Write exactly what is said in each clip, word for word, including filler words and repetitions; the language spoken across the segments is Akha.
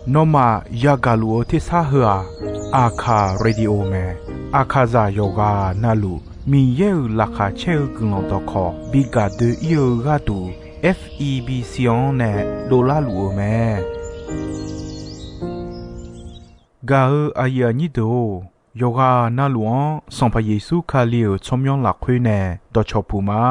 Nawmaf yagaq luf-eu tersar heu-aq, Aqkaq Radio mae. Aqkaqzaq yawqghaq navluf Miqyaer-euq laqkhaq caer-eu guiqlanq dawqkawq bi gaq doe-ir-eu gharduq, F E B C-anr nae dovlar luf-eu mae. Gaq-eu aqyuif aqnyir deuq-or, yawqghaq navluf-anr Sanqpaq Yeqsur Kali-euq tsawrmyanr lafkhoer nae dawqcawq puq ma.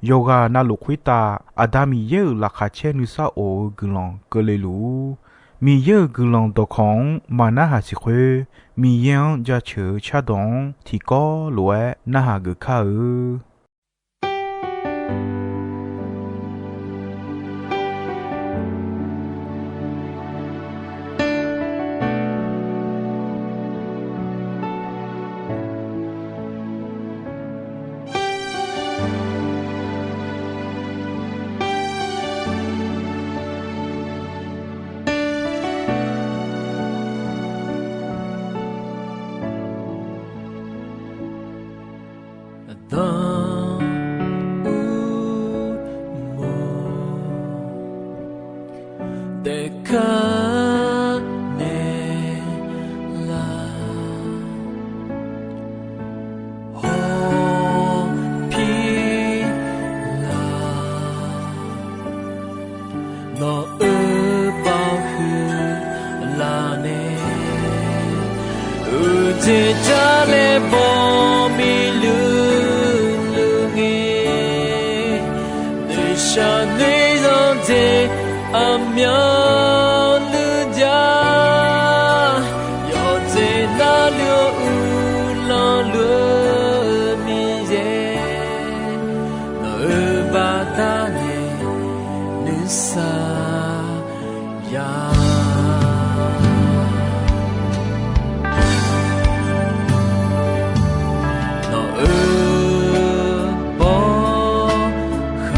Yawqghaq navluf khoertav Aqda Miqyaer-euq laqkhaq caer nuisar of-eu guiqlanq keuvle luf-ur. Miqyaer-euq guiqlanq dawqkawq-anr maqnarhaq siq khoer, Miqyaer-anr jaceuq-eu cardawq-anr tiqkawv lof-aer narhaq geuf kar-eu. Aqdan uqmov taef kar naeq laf, hawpir laf, nawq-euq baoq huiq laf nae, uqteq jar laer baw miqluq luq ngae, noeqshaq noeqzanq dzaeq aqmyanluf jav, yawqjeq navluf-eu uqlanq luf-eu Miqyaer, nawq-euq baqda nae nuisar ya. Nawq-euq bawrkhanq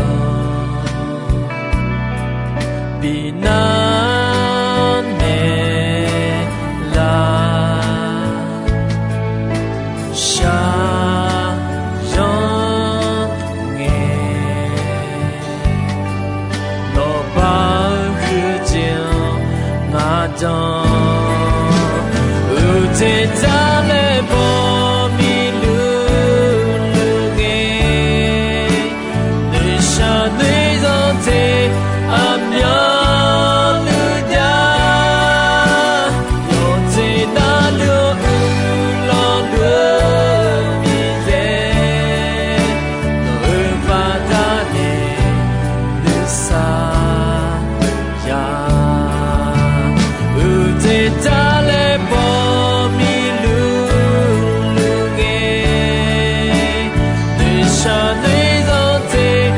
bi nar naeq laf, shaqzanr ngae, nawq baq-eu huiq-eu jeq-anr ngar jan, uqteq jar laer baw miqluq luq ngae, noeqshaq noeqzanq dzaeq aqmyanluf jav, yawqjeq navluf-eu uqlanq luf-eu Miqyaer, nawq-euq baqda nae nuisar ya. Uqteq jar laer baw miqluq luq ngae, noeqshaq noeqzanq dzaeq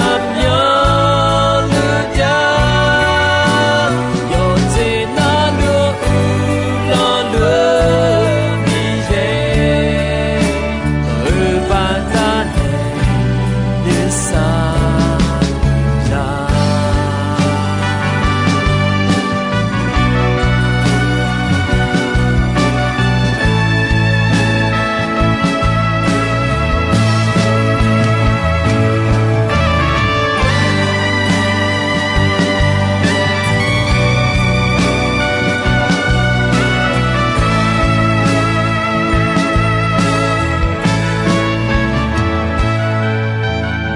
aqmyanluf jav, yawqjeq navluf-eu uqlanq luf-eu Miqyaer, nawq-euq baqda nae nuisar ya.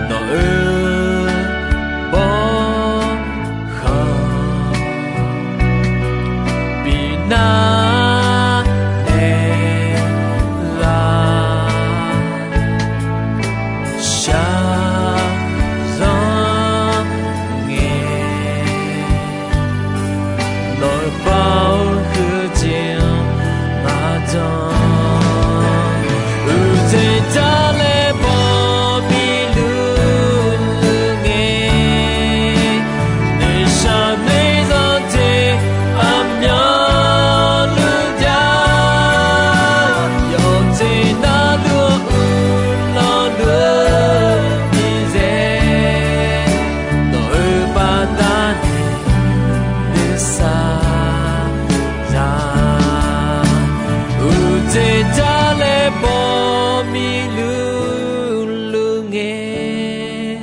Nawq-euq bawrkhanq bi nar naeq laf, shaqzanr ngae, nawq-euq baq-eu huiq-eu jeq-anr ngar jan, uqteq jar laer baw miqluq luq ngae, noeqshaq noeqzanq dzaeq aqmyanluf jav, yawqjeq navluf-eu uqlanq luf-eu Miqyaer, nawq-euq baqda nae nuisar ya. Uqteq jar laer baw miqluq luq ngae,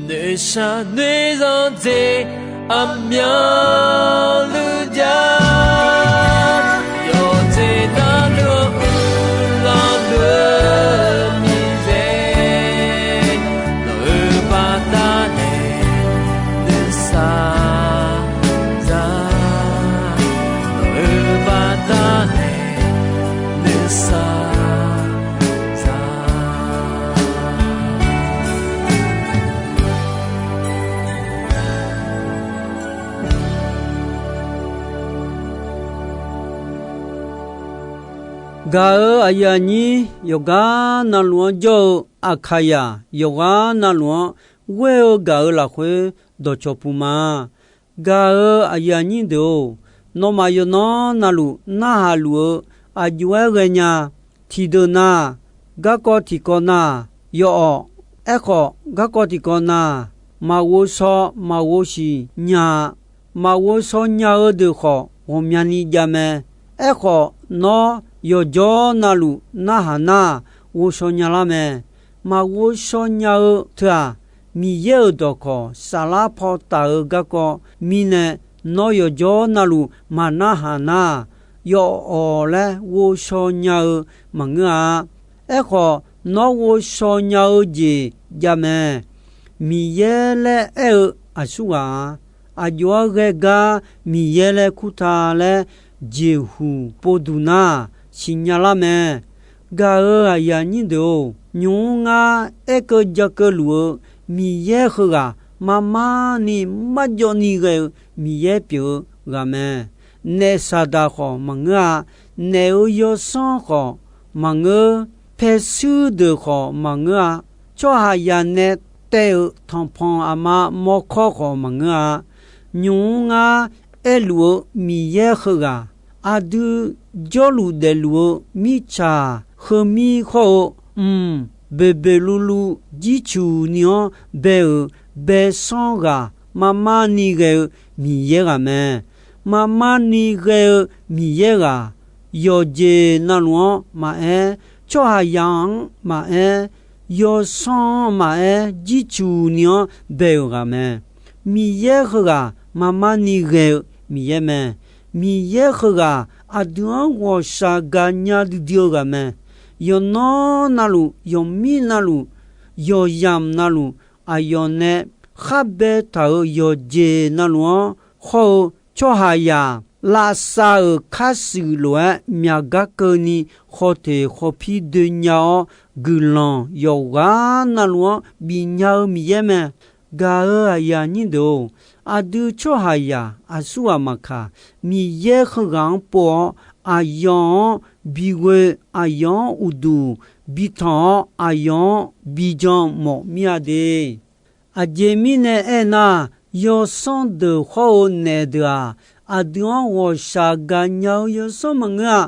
noeqshaq noeqzanq dzaeq Aqmyanluf ja, yawqjeq navluf-eu uiqlanq deuq-eu Miqyaer, nawq-euq baqdanae nuisar za, nawq-euq baqdanae nuisar za. Gaq-euq aqyuif aqnyir yawqgar navluf-anr jawr-eu Aqkaqyaq yawqghaq navluf-anr ghoer-eu gaq-euq lafkhoer dawqcawq puq ma. Gaq-euq aqyuif aqnyir deuq-or, nawmaf yawqnan navluf narhaq luf-eu aqjox-aer ghaenya. Tiqdeuq na, garkawv tiqkawv na, yawawq, aerkhawf garkawv tiqkawv na, maqghov shaw maqghov siq nya-a. Maqghov shaw nya-eu deuq khawf ghawqmyani jav mae. Aerkhawf, nawr yawqjawr navluf narhaq nar, ghovshaw nyalar mae. Maqghov shaw nya-eu teu-aq, Miqyaer-euq dawqkawq saflar paw taf-eu garkawv mirnae, nawr yawqjawr navluf maqnarhaq nar, yawawq laer ghovshaw nya-eu maqngeur-a. Aerkhawf, nawr ghovshaw nya-eu jeq jav mae. Miqyaer laer aer-eu aqsurghaq-a. Aqjox-aer ghae gar Miqyaer laer kurtaq laer jeqhuq povduq nar, siqnya lar mae. Gaq-euq aqyuif aqnyir deuq-or, nymq-mr ngar aerkeuv jakeuv luf-eu Miqyaer heughaq, marmar ni marjawv ni ghae-eu Miqyaer pyeuf-eu ghaq mae. Naef Saqdaq khawf maqngeur-a. Naef-euq yawsanr khawf maqngeur. Paershuir deuq khawf maqngeur-a. Tsawrhaqzaq nae taev-euq tanqpanq aqma mawrkawr khawf maqngeur-a. Nymq-mr ngar aerluf-eu Miqyaer heughaq, aqdui jawrluf daefluf-eu mirtsaq heumir hawr-eu, mq, boeqboeq luvluv jircuq ni-anr bae-euq baesanr ghaq, marmar ni ghae-eu Miqyaer ghaq mae. Marmar ni ghae-eu Miqyaer ghaq, yawqjeq navluf-anr maqaer, tsawrhaqzaq-anr maqaer, yawsanr-anr maqaer, jircuq ni-anr bae-euq ghaq mae. Miqyaer heughaq marmar ni ghae-eu Miqyaer mae. Miqyaer heughaq aqdui-anr ghawqshaq gaqnya duidui-eu ghaq mae. Yawqnan navluf, yawqmir navluf, yawqyamq navluf, aqyawf nae khar baetaq-euq yawqjeq navluf-anr hawr-eu tsawrhaqzaq lavsav-euq kharshuif lof-aer myaq gar keuvni khawteq khawpir doenya-awr, guiqlanq yawqghaq navluf-anr bifnya-eu Miqyaer mae. Gaq-euq aqyuif aqnyir deuq-or, aqdui tsawrhaqzaq aqsurghaq maqkaq, Miqyaer heughaq-anr pov-awr, aqyawf-anr bighoe, aqyawf-anr uqduq bitanq-awr, aqyawf-anr bijan mawf mir-a de. Aqjeq mirnae aernar, yawsanr deuq hawr-eu naef deuq-aq, aqdui-anr ghawqshaq gaqnya-eu yawsanr maqngeur-a.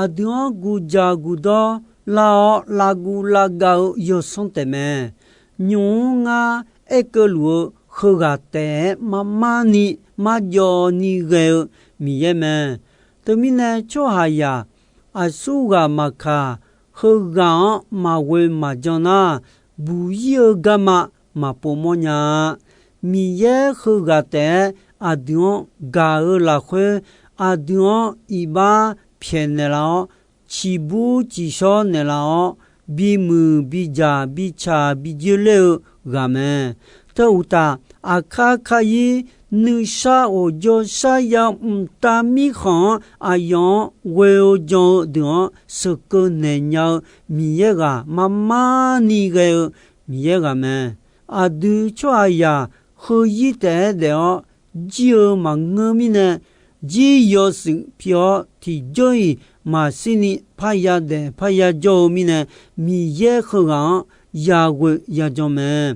Aqdui-anr guqjaq guqdawr lar-awr, lavguv lavgav-eu yawsanr taefmae. Nymq-mr ngar aerkeuv luf-eu heughaq taef-aer marmar ni marjawv ni ghae-eu Miqyaer mae. Teumirnae tsawrhaqzaq aqsurghaq maqkaq, heughaq-anr maqghoe maqjan nar, buq-ir-eu garma maqpov mawrnya-a. Miqyaer heughaq taef-aer aqdui-anr gaq-eu lafkhoer, aqdui-anr iqbax pyaeqnaeq laf-awr, ciqbur ciqshawr naeqlaf-awr, bimuiq bidzaq bicaq bijoer ler-eu ghaq mae. Teu uqtaf, aqkar kar-ir nuisar of jawrshar ya mqtav mirkhanq-anr aqyawf-anr ghoe-eu jan-eu deuq-anr sheuqkeuv naeq nya-eu Miqyaer ghaq, marmar ni ghae-eu Miqyaer ghaq mae. Aqdui tsawrhaqzaq heu-ir taef-aer daef-awr jir-eu maqngeur mirnae, jir yawshuif pi-awr tiqjawr-iq maqshir ni parya daef parya jawr-eu mirnae, Miqyaer heughaq-anr yaghoe yajan mae.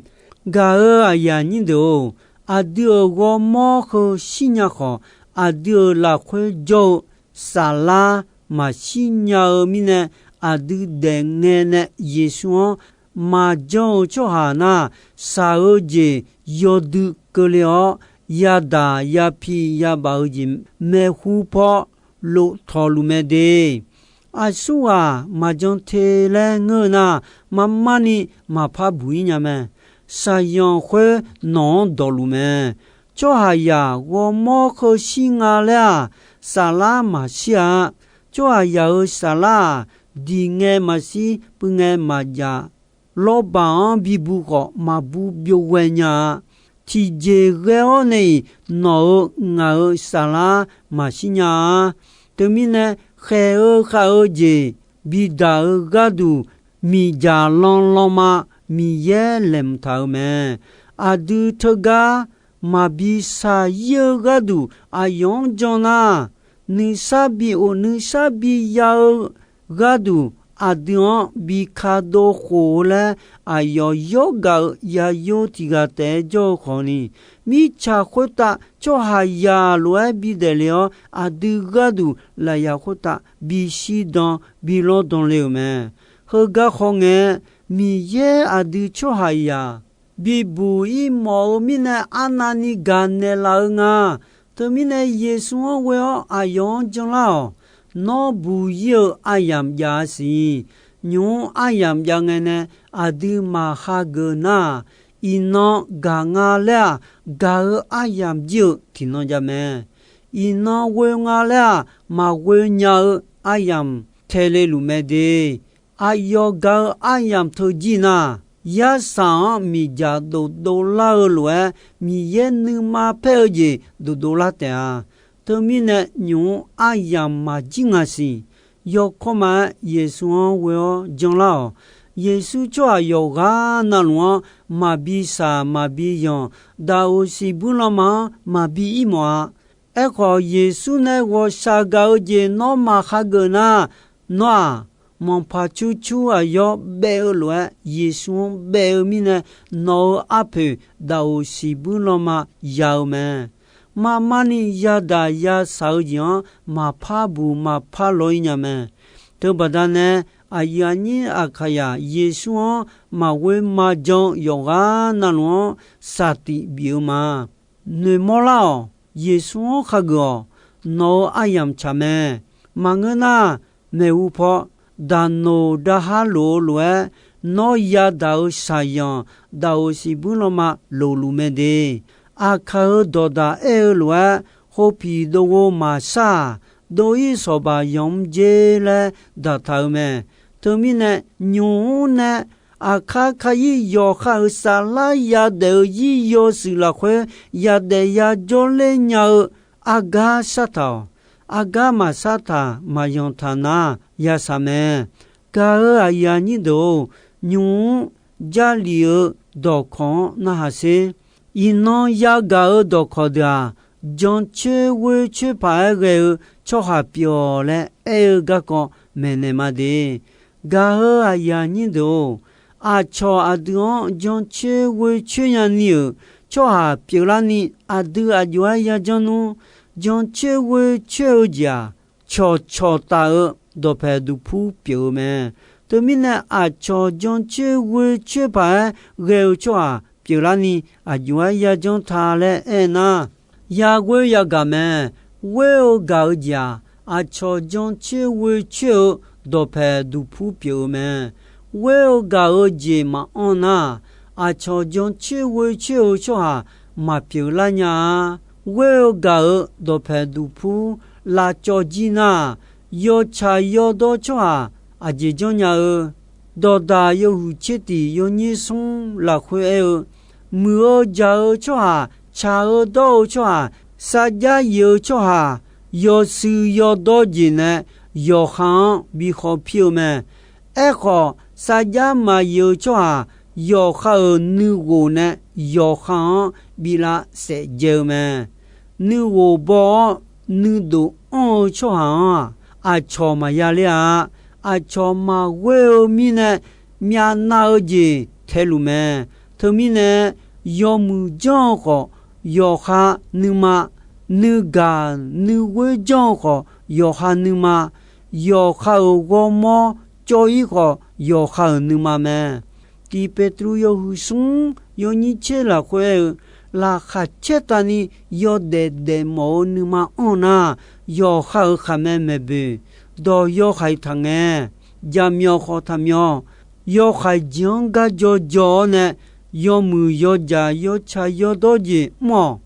Gaq-euq aqyuif aqnyir deuq-or, aqdui-euq ghawrmawr heu shirnya khawf, aqdui-euq lafkhoer jawr-eu saflar maqshir nya-eu mirnae, aqdui daefngae nae Yeqsur-anr maqjanr-eu tsawrhaq nar, shaq-eu jeq yawdui keuvle-awr, yadaq yapi yabaf-eu jeq maeqhu paw lof tawqluf mae de. Aqsurghaq maqjan te laer ngeur-eu nar, marmar ni maqpar buq-ir nya mae. Shaqzanq khoer nawq-anr dawqluf mae. Tsawrhaqzaq ghawrmawr keuv shir nga laer-aq, saflar maqshir-a. Tsawrhaqzaq-euq saflar-aq, diq ngae maqshir, puiv ngae maqjav. Lawrbaq-anr bibuq khawf, maqbu byov ghae nya-a. Tiqjeq ghae-awr nae-iq, nawq-euq ngaq-euq saflar maqshir nya-a. Teumirnae, khaeq-eu khav-eu jeq bidaq-eu gharduq, miqdzaq lanlanma Miqyaer laeqhmq taq-euq mae. Aqdui teugar maqbi shaqzir-eu gharduq aqyawf-anr jan nar, nuisar bi of nuisar bi ya-eu gharduq, aqdui-anr bi kadov khof-eu laer, aqyawf yawrgaq-eu yayo tiq ghaq taef-aer jawr-eu khawfni, mirtsaq khoertav tsawrhaqzaq lof-aer bidaef le-awr, aqdui gharduq lafyaq khoertav bishir dan bilawr dan le-euq mae. Heugar khawf ngae, Miqyaer aqdui tsawrhaqzaq bibuq ir mawf-eu mirnae, arnavni gaq naeqlaf-eu nga. Teumirnae, Yeqsur-anr ghoe-awr aqyawf-anr janlar-awq. Nawr buq ir-eu aryamq jav-a siq. Nymq-mr aryamq jav ngae nae aqdui maqhageuf nar-aq, iqnan gaq nga laer-aq, gaq-eu aryamq jir-eu tiqnan jav mae. Iqnan ghoe nga laer-aq, maqghoe nya-eu aryamq tae le luf mae de. Aqyawf gaq-eu aryamq teu jir nar, yarsaq-anr miqdzaq dofdov lar-eu lof-aer, Miqyaer nuima paer-eu jeq dofdov lar taef-a. Teumirnae, nymq-mr aryamq maqjir nga siq. Yawkawr ma-aer Yeqsur-anr ghoe-awr janlar-awq. Yeqsur tsawrhaq yawqghaq navluf-anr maqbi shaq maqbi yanq, daqoq siqbuir lanma-anr maqbi ir mawf-a. Aerkhawf, Yeqsur nae ghawqshaq gaq-eu jeq nawr maqhageuf nar, nawr-aq, manqpaq cur cur aqyawf baev-eu lof-aer, Yeqsur-anr baev-eu mirnae, nawq-euq arpoeq daqoq siqbuir lanma ya-eu mae. Marmarni yadaq yashaq-eu jeq-anr maqpar buq maqpar lawq ir nya mae. Teubaqda nae, aqyuif aqnyir Aqkaqyaq Yeqsur-anr maqghoe maqjan-eu yawqghaq navluf-anr saqtiq bif-eu ma. Noeqmawr lar-awq. Yeqsur-anr khageuf-awq. Nawq-euq aryamq tsaq mae. Maqngeur nar, maeqhu paw daqnoq daqhar lof-eu lof-aer, nawr yadaq-euq shaqzanq daqoq siqbuir lanma loqluf mae de. Aqkaq-euq dawqdaq aer-eu lof-aer, khopiq dov ghov maqshar-aq, dov-ir sawqbaq yanq mr jer laer daqtaq-eu mae. Teumirnae, nymq-mr nae aqkar kayir yawqha-euq saflar yadaef-eu yir yawshuif lafkhoer yadaef yajawr ler nya-eu argar shartaq-awq. Argar maqshartaq maqyanqtaq nar, yashaq mae. Gaq-euq aqyuif aqnyir deuq-or, nymq-mr Jarlif-eu dawqkawq-anr narhaq sher. Iqnan yagaq-euq dawqkawq deuq-aq, jancoer ghoer coer paq-aer ghae-eu tsawrhaq pyeuf-awq laer aer-eu garkawv maeqnaeq ma de. Gaq-euq aqyuif aqnyir deuq-or, aqcawq aqdui-anr jancoer ghoer coer nya ni-euq tsawrhaq pyeuflarni, aqdui aqjox-aer yajanr nmr. Jancoer ghoer coer-eu jeq-aq, cawqcawq taf-eu dawqpaeq duqpur pyeuf-eu mae. Teumirnae, aqcawq jancoer ghoer coer paq-aer ghae-eu tsawrhaq pyeuflarni, aqjox-aer yajanr ta laer aernar, yaghoer yagaq mae. Ghoer-eu gaq-eu jeq-aq, aqcawq jancoer ghoer coer-eu dawqpaeq duqpur pyeuf-eu mae. Ghoer-eu gaq-eu jeq maqanr nar, aqcawq jancoer ghoer coer-eu tsawrhaq maqpyeuf lar nya-a. Ghoer-eu gaq-eu dawqpaeq duqpur lavcawv jir nar, yawtsaq yawdawr tsawrhaq aqjeq janrnya-eu, dawqdaq yawhuiq tser tiq yawnyir smr lafkhoer aer-eu, muiq-eu jaq-eu tsawrhaq, tsaq-eu dawr-eu tsawrhaq, sarjax yif-eu tsawrhaq, yawshuif yawdawr jeq nae yawqha-anr bi khawf pir-eu mae. Aerkhawf, sarjax maqyif-eu tsawrhaq, yawqha-euq nuighof nae yawqha-anr bi lavsaef dzae-eu mae. Nuighof baw-awr nuidof anr-eu tsawrhaq-anr-aq, aqcawq maqya ler-a. Aqcawq maqghoer-eu mirnae, myavnav-eu jeq taeluf mae. Teumirnae, yawmuiq janr-eu khawf, yawqha nuima, nuigaq nuighoer janr-eu khawf, yawqha nuima, yawqha-euq ghawrmawr cawv-ir khawf, yawqha-euq nuima mae. Tiq Peqtruv yawhuiq smr yawnyir tser lafkhoer aer-eu, laqkhaq caertavni yawdaef daefmawf-eu nuima anr nar, yawqha-euq khaqmae maeqboeq, dawq yawhaiq taqngae, jaqmyawf khawf taqmyawf, yawhaiq jeq-anr gar jawjaw-awr nae, yawmuiq yawjaq yawtsaq yawdawr jeq mr-awq.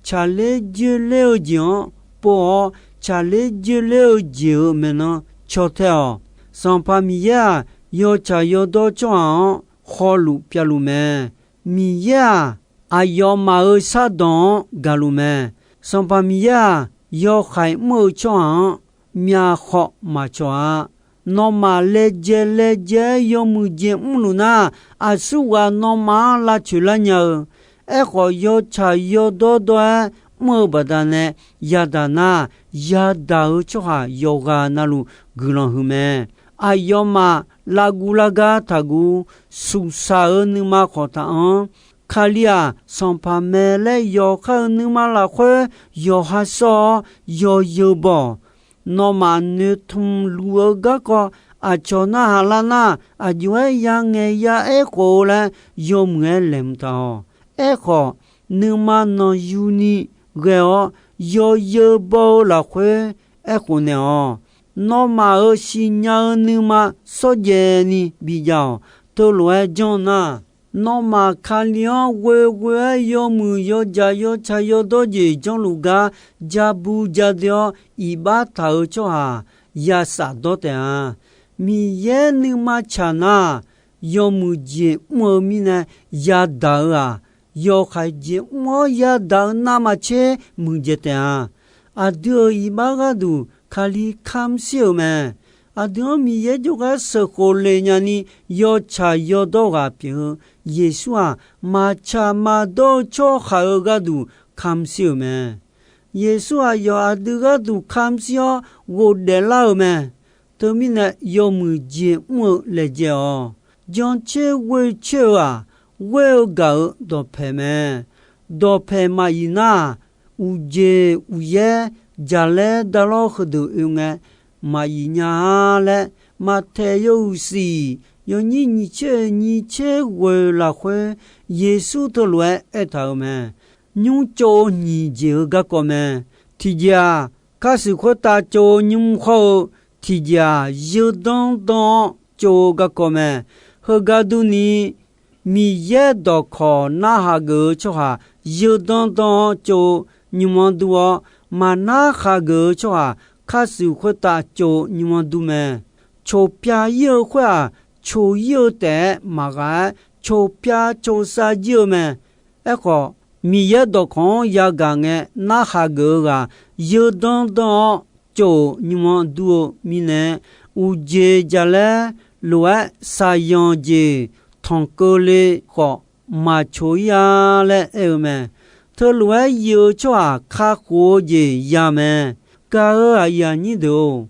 tsaqler joerler-eu jeq-anr pov-awr, tsaqler joerler-eu jeq-euq maeqnan caw tae-awq. Sanqpaq Miqyaer-aq, yawtsaq yawdawr tsawrhaq-anr hawluf pyavluf mae. Miqyaer-aq, aqyawfmaf-euq shardawq-anr gaqluf mae. Sanqpaq Miqyaer-aq, yawhaiq mr-eu tsawrhaq-anr myavkhawf maqcawq-a. Nawmaf laejae laejae-aer yawmuiq jeq mrluf nar, aqsurghaq nawmaf-anr lavcoeq lar nya-eu. Aerkhawf, yawtsaq yawdawr dawr-aer mr-eu baqdanae yadaq nar, yadaq-eu tsawrhaq yawqghaq navluf guiqlanq huiq mae. Aqyawfmaf lavguv lar gar taqguv, suqsaq-euq nuima khawf taqanr. Kali-aq, sanqpaq mae laer yawqha-euq nuima lafkhoer yawqha sawr-awr yawzeu baw-awq. Nawmaf noeqtmq luf-eu garkawv aqcawq narhaq lar nar, aqjox-aer yangaeq ya aerkhof-eu laer yawmuiq-aer laeqhmq taq-awq. Aerkhawf, nuima nanqyuni ghae-awr yawzeu baw-eu lafkhoer aerkhof naeq-awq. Nawmaf-euq siqnya-eu nuima shawrjaev ni bijav-awq. Teulof-aer janr nar, nawmaf Kali-anr ghoeghoe-aer yawmuiq yawdzaq yawtsaq yawdawr jeq janrluf gar ja bu ja doe-awr iqbax taq-euq tsawrhaq ya shafdawr taef-a. Miqyaer nuima tsaq nar, yawmuiq jeq mr-eu mirnae yadaq-eu-aq, yawhaiq jeq mr-awr yadaq-eu navmaqtser muiqdzaeq taef-a. Aqdui-euq iqbax gharduq Kali kamr shir-euq mae. Aqdui-anr Miqyaer jawrgar sheuqkhof le nyani yawtsaq yawdawr ghaq pyeuf-eu Yeqsur-aq, maqtsaq maqdawr-eu tsawrhaq-euq gharduq kamr shir-euq mae. Yeqsur aqyawf aqdui gharduq kamr shir-awr ghofdaef lar-euq mae. Teumirnae yawmuiq jeq mr-eu laejae-awq. Jancoer ghoecoer-eu-aq, ghoer-eu gaq-euq dawqpaeq mae. Dawqpaeq maqif nar-aq, uqjeq uqyaer jaqlaer darlawr heudeuq oe ngae maqif nya-a laer, Maqtaeq yawhuiq siq yawnyir nyiq tser nyiq tser ghoeq lafkhoer Yeqsur teulof-aer aertaq-euq mae. Nymr tsov-eu nyiq jeq-eu garkawv mae. Tiqjeq-aq, karshuif khoertav tsov-eu nymr khawr-eu, tiqjeq-aq, zeudanr danr-awr tsov-eu garkawv mae. Heugar durni, Miqyaer dawqkawq narhaq geuf-eu tsawrhaq zeudanr danr-awr tsov-eu nymr-anr dur-awr, maqnar khaq geuf-eu tsawrhaq karshuif khoertav tsov-eu nymr-anr dur mae. Coqpyav ir-eu khoer-aq, coq ir-eu taef-aer maqghaq-aer, coqpyav coqsav jir-eu mae. Aerkhawf, Miqyaer dawqkawq-anr yagaq ngae narhaq geuf-eu ghaq zeudanr danr-awr tsov-euq nymr-anr dur-eu mirnae, uqjeq jaqlaer lof-aer saqyanq jeq tanqkeuvle khawf maqcoq ir-a laer aer-eu mae. Teulof-aer yif-eu tsawrhaq kakhof-eu jeq ya mae. Gaq-euq aqyuif aqnyir deuq-or,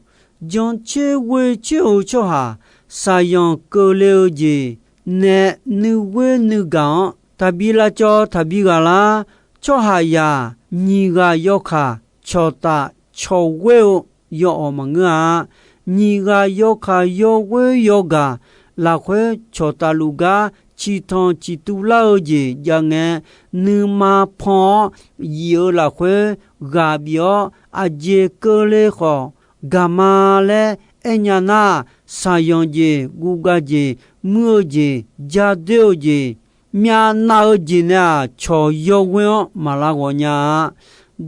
jancoer ghoecoer-eu tsawrhaq saqyanq keuvle-eu jeq nae nuighoer nuigaq-anr taqbi lavcawv taqbi ghaq lar. Tsawrhaqzaq nyiq ghaq yawkaq cawqtaf cawqghoer-eu yawawq maqngeur-a. Nyiq ghaq yawkaq yawghoer yawgaq lafkhoer cawqtaf luf gar ciqtanq ciqtuv lar-eu jeq jav ngae, nuima pan-awr yif-eu lafkhoer ghaq bif-awr aqjeq keuvle khawf gaq ma laer aernya nar, saqyanq jeq, guvgav jeq, muir-eu jeq, jadoer-eu jeq, myavnav-eu jeq nae-aq, cawq yawghoer-anr maq lav ghawq nya-a.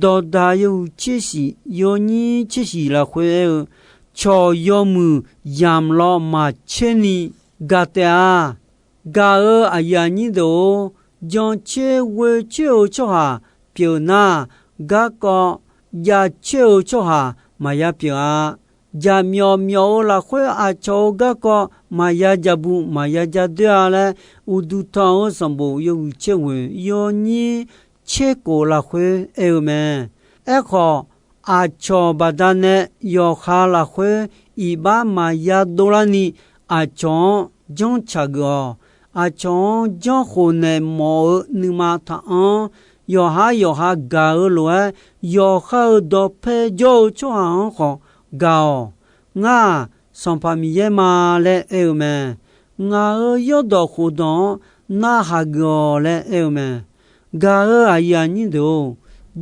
Dawqdaq yawhuiq tser shif yawnyir tser shif lafkhoer aer-eu, cawq yawmuiq yamq law maqtser ni gaq taef-a. Gaq-euq aqyuif aqnyir deuq-or, jancoer ghoecoer-eu tsawrhaq pyeuf nar, garkawv jacoer-eu tsawrhaq maqya pyeuf-a. Jaqmyawf myawf-eu lafkhoer aqcawq-euq garkawv maqya ja bu maqya ja doer-a laer, Uqduq tanq-eu sanqbof yawhuiq tser ghoeq yawnyir tser kof lafkhoer aer-eu mae. Aerkhawf, aqcawq baqdanae yawqha lafkhoer iqbax maqya dovlarni, aqcawq-anr janrcaq geuf-awq. Aqcawq-anr janrkhof naeq mawf-eu nuima taqanr. Yawqhar yawqha gaq-eu lof-aer, yawqha-euq dawqpae jawr-eu tsawrhaq-anr khawf gaq-awq. Ngar-aq, Sanqpaq Miqyaer ma laer aer-eu mae. Ngaq-euq yawrdawq khofdawq-anr narhaq geuf-awq laer aer-eu mae. Gaq-euq aqyuif aqnyir deuq-or,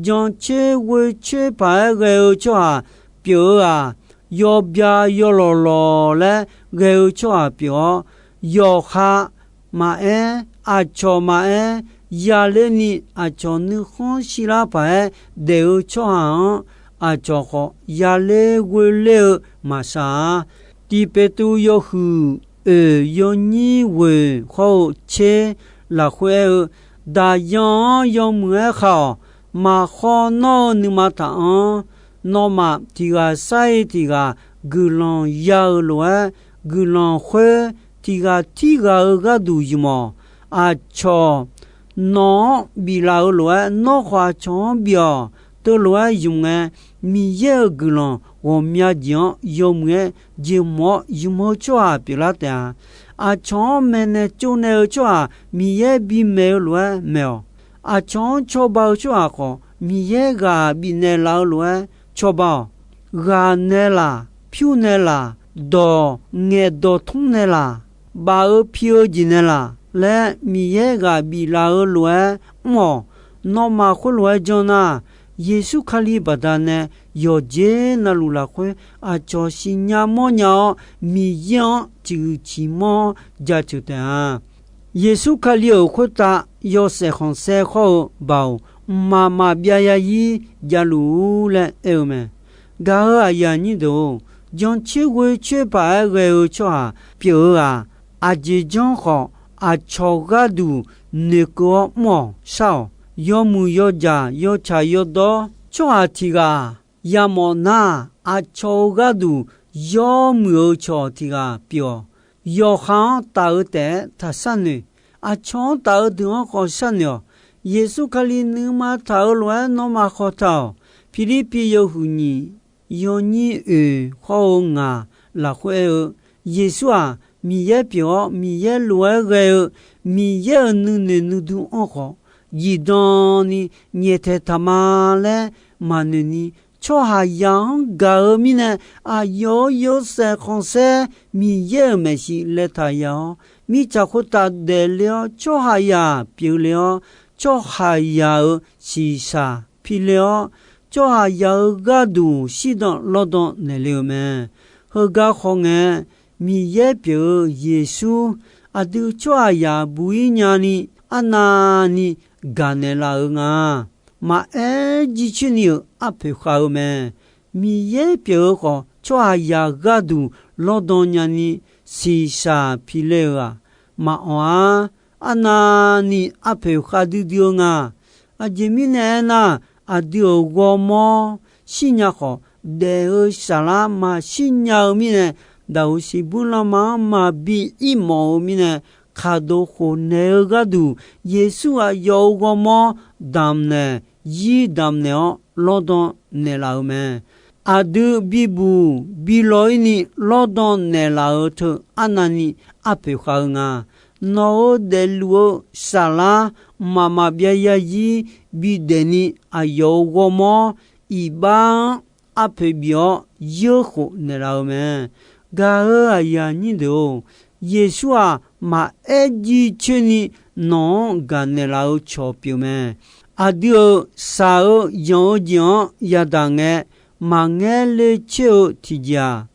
jancoer ghoecoer paq-aer ghae-eu tsawrhaq pyeuf-eu-aq, yawbya yawlawq lawq laer ghae-eu tsawrhaq pyeuf-awr, yawqha maqaer, aqcawq maqaer, yaler ni aqcawq nuikhanr shirlar paq-aer daef-eu tsawrhaq-anr, aqcawq khawf yaler ghoeler-eu maqshaq-a. Tiq Peqtruv yawhuiq oeq yawnyir ghoeq hawr-eu tser lafkhoer aer-eu, Daqyan-anr yawmuiq-aer kha-awq. Maqkhawr nawr-eu nuima taq-anr, nawmaf tiq ghaq sar-iq tiq ghaq guiqlanq ya-eu lof-aer, guiqlanq khoer tiq ghaq tirghaq-eu gharduq ymq-awq. Aqcawq nawq-anr biflaf-eu lof-aer, nawr khawf aqcawq-anr bif-awq. Teulof-aer ymq ngae, Miqyaer-euq guiqlanq ghawqmya jeq-anr yawmuiq-aer jeq mawf-awr ymq-eu tsawrhaq pyeuflar taef-a. Aqcawq-anr maeqnaeq tsovnaeq-eu tsawrhaq Miqyaer bimaeq-eu lof-aer maeq-awq. Aqcawq-anr cawba-eu tsawrhaq khawf, Miqyaer ghaq bifnaeq laf-eu lof-aer cawba-awq. Ghaq naeqlaf, pyur naeqlaf, dawq ngaeqdawq tmr naeqlaf, baf-eu pi-eu jeq naeqlaf laer Miqyaer ghaq biflaf-eu lof-aer mr-awq. Nawmaf khoerlof-aer janr nar, Yeqsur Kali baqdanae yawqjeq navluf lafkhoer aqcawq siqnya mawrnya-awr, Miqyaer-anr ciqhuiq ciqmanr-anr jaceuq taef-a. Yeqsur Kali-euq khoertav yawshaef khanqsaer khawr-eu baoq, mqmaq maqbyav yarzir javluf-ur laer aer-eu mae. Gaq-euq aqyuif aqnyir deuq-or, jancoer ghoecoer paq-aer ghae-eu tsawrhaq pyeuf-eu-aq, aqjeq janr khawf aqcawq gharduq noeqkeuv-awr mr-awq shar-awq. Yawmuiq yawjaq yawtsaq yawdawr tsawrhaq tiq ghaq yamawf nar, aqcawq-euq gharduq yawmuiq-eu cawq tiq ghaq pyeuf-awq. Yawqha-anr taf-eu taef-aer taq sharnoeq. Aqcawq-anr taf-eu deuq-anr khawf sharnoeq-awq. Yeqsur Kali nuima taq-eu lof-aer nawmaf khawf taq-awq. Pirlirpiv yawhuiq nyiq yawnyir oeq hawr-eu ngaq lafkhoer aer-eu, Yeqsur-aq, Miqyaer pyeuf-awr Miqyaer lof-aer ghae-eu Miqyaer-euq nuinoeq nuidur-anr khawf zifdan ni nyaeftaeq taq ma laer maqnoeq ni, tsawrhaqzaq-anr gaq-eu mirnae aqyawf-euq yawshaef khanqsaer Miqyaer-euq maeqshi laetaq ya-awr, mirtsaq khoertav daefle-awr tsawrhaqzaq pyeufle-awr, tsawrhaqzaq-euq shiqshaq pile-awr, tsawrhaqzaq-euq gharduq shirdan lawrdan naeqle-eu mae. Heugar khawf ngae, Miqyaer pyeuf-eu Yeqsur aqdui tsawrhaqzaq buq-ir nyani arnavni gaqnaeq laf-eu nga. Maqaer jircoer ni-euq arpoeq khav-eu mae. Miqyaer pyeuf-eu khawf, tsawrhaqzaq gharduq lawrdan nyani shiqshaq pile-euq-aq, maqawq-ar. Arnavni arpoeq khav duidui-eu nga. Aqjeq mirnae aernar, aqdui-euq ghawrmawr shirnya khawf, daef-eu saflar maqshir nya-eu mirnae, daqoq siqbur lanma-anr maqbi ir mawf-eu mirnae, khaqdov khofnaeq-eu gharduq Yeqsur aqyawf-euq ghawrmawr damqnaeq, zir damqnaeq-awr lawrdan naeqlaf-eu mae. Aqdui bibuq bilawq-ir ni lawrdan naeqlaf-eu teu arnavni arpoeq khav-eu nga. Nawq-euq daefluf-eu saflar mqmaq maqbyav yarzir bidaef ni aqyawf-euq ghawrmawr iqbax-anr arpoeq bif-awr yeurkhof naeqlaf-eu mae. Gaq-euq aqyuif aqnyir deuq-or, Yeqsur-aq, maqaer jircoer ni nawq-anr gaqnaeq laf-eu cawq pyeuf mae. Aqdui-euq shaq-eu yanq-eu jeq-anr yadaq ngae, maqngaer ler coer-eu tiqjeq-aq,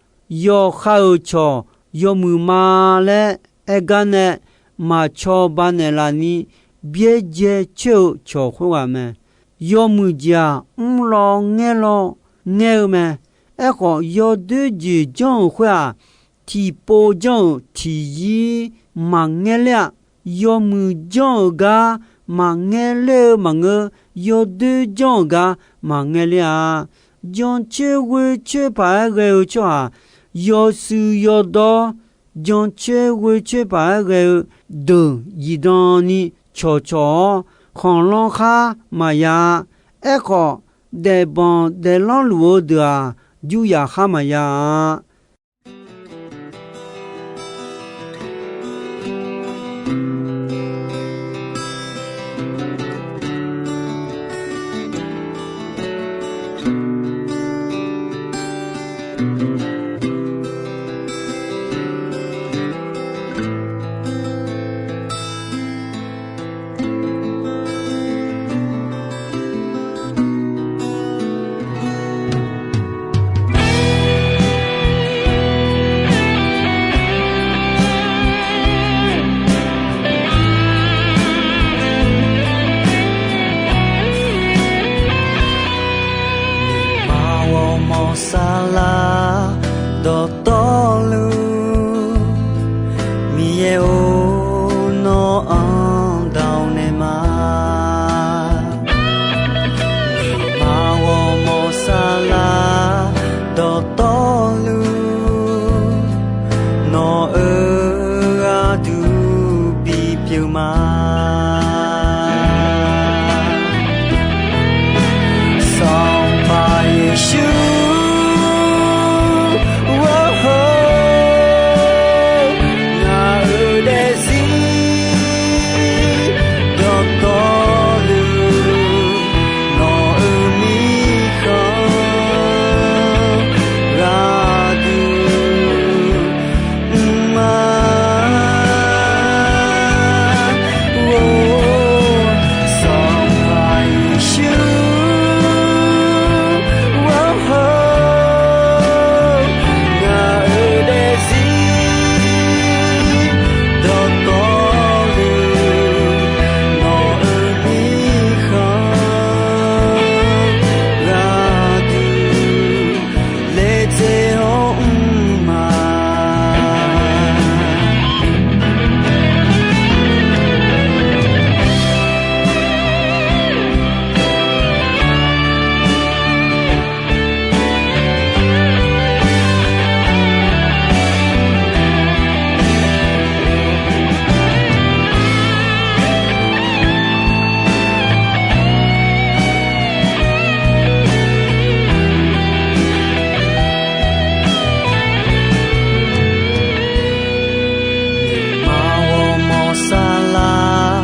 yawqha-euq cawq yawmuiq ma laer aer gar nae maqcawba naeqlaf ni byaerdzae coer-eu cawq khoerghaq mae. Yawmuiq jeq-aq, mrlaw ngaerlaw ngaer-eu mae. Aerkhawf, yawdoer jeq janr-euq khoer-aq, tiqpov janr-euq tiqzir maqngaer ler-a. Yawmuiq janr-euq gar maqngaer ler-eu maqngeur, yawdoer janr-euq gar maqngaer ler-a. Jancoer ghoer coer paq-aer ghae-eu tsawrhaq, yawshuif yawdawr, jancoer ghoer coer paq-aer ghae-eu deuq zifdan ni cawqcawq-awr, khanqlanr khar maqya-a. Aerkhawf, daefbanq daeflanr luf-eu deuq-aq, juryaq khar maqya-a. Saflar dawqtawvluf, Miqyaer-or, nawq-anr daq-awr nae ma. Nuima ghawrmawr saflar dawqtawvluf, nawq-euq gharduq bipyeuf ma. Sanqpaq Yeqsur, Wawr-or, ngaq-euq daefzir dawqtawvluf, nawq-euq mirkhanq gharduq mrma. Or, Sanqpaq Yeqsur, Wawr-or, ngaq-euq daefzir dawqtawvluf, nawq-euq mirkhanq gharduq laedzae-awr mrma. Nuima ghawrmawr saflar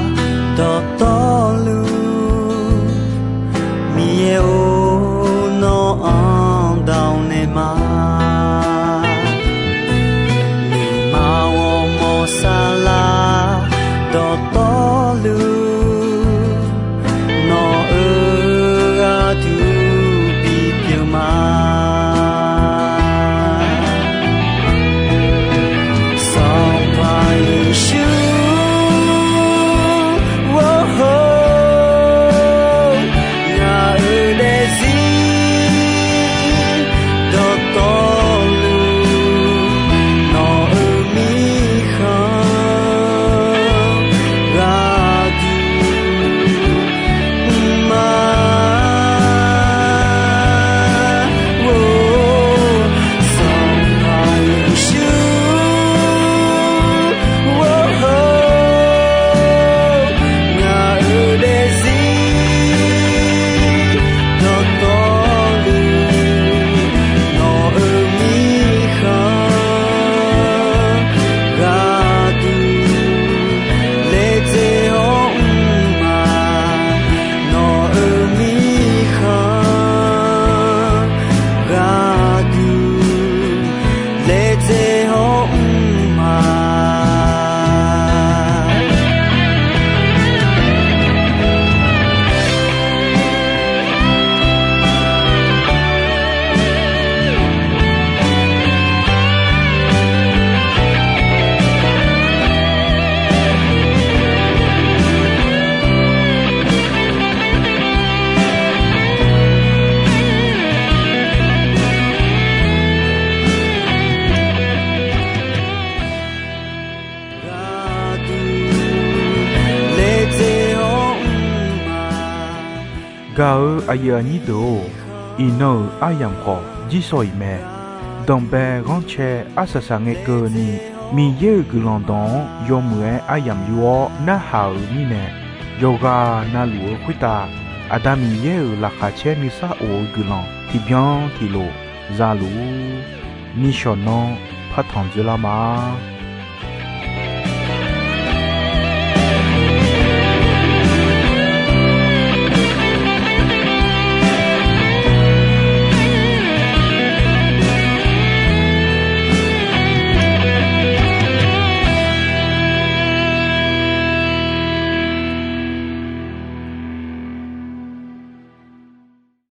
dawqtawvluf, Miqyaer-or, nawq-anr daq-awr nae ma. Nuima ghawrmawr saflar dawqtawvluf, nawq-euq gharduq bipyeuf ma. Sanqpaq Yeqsur, Wawr-or, ngaq-euq daefzir dawqtawvluf, nawq-euq mirkhanq gharduq mrma. Or, Sanqpaq Yeqsur, Wawr-or, ngaq-euq daefzir dawqtawvluf, nawq-euq mirkhanq gharduq laedzae-awr mrma. Nawq-euq mirkhanq gharduq laedzae-awr mrma. Gaq-euq aqyuif aqnyir deuq-or, iqnan-euq aryamq khawf jirsawq iq mae. Danqbae ghanrcae arsaq saq ngae keuvni, Miqyaer-euq guiqlanq dawq-anr yawmuiq-aer aryamq yur-awr narhaq-euq mirnae, yawqghaq navluf-eu khoertav Aqda Miqyaer-euq laqkhaq caer nuisar of-eu guiqlanq tiqbyan tiqlof za luf-ur. Nishawq nanr partanq dzoerlar ma.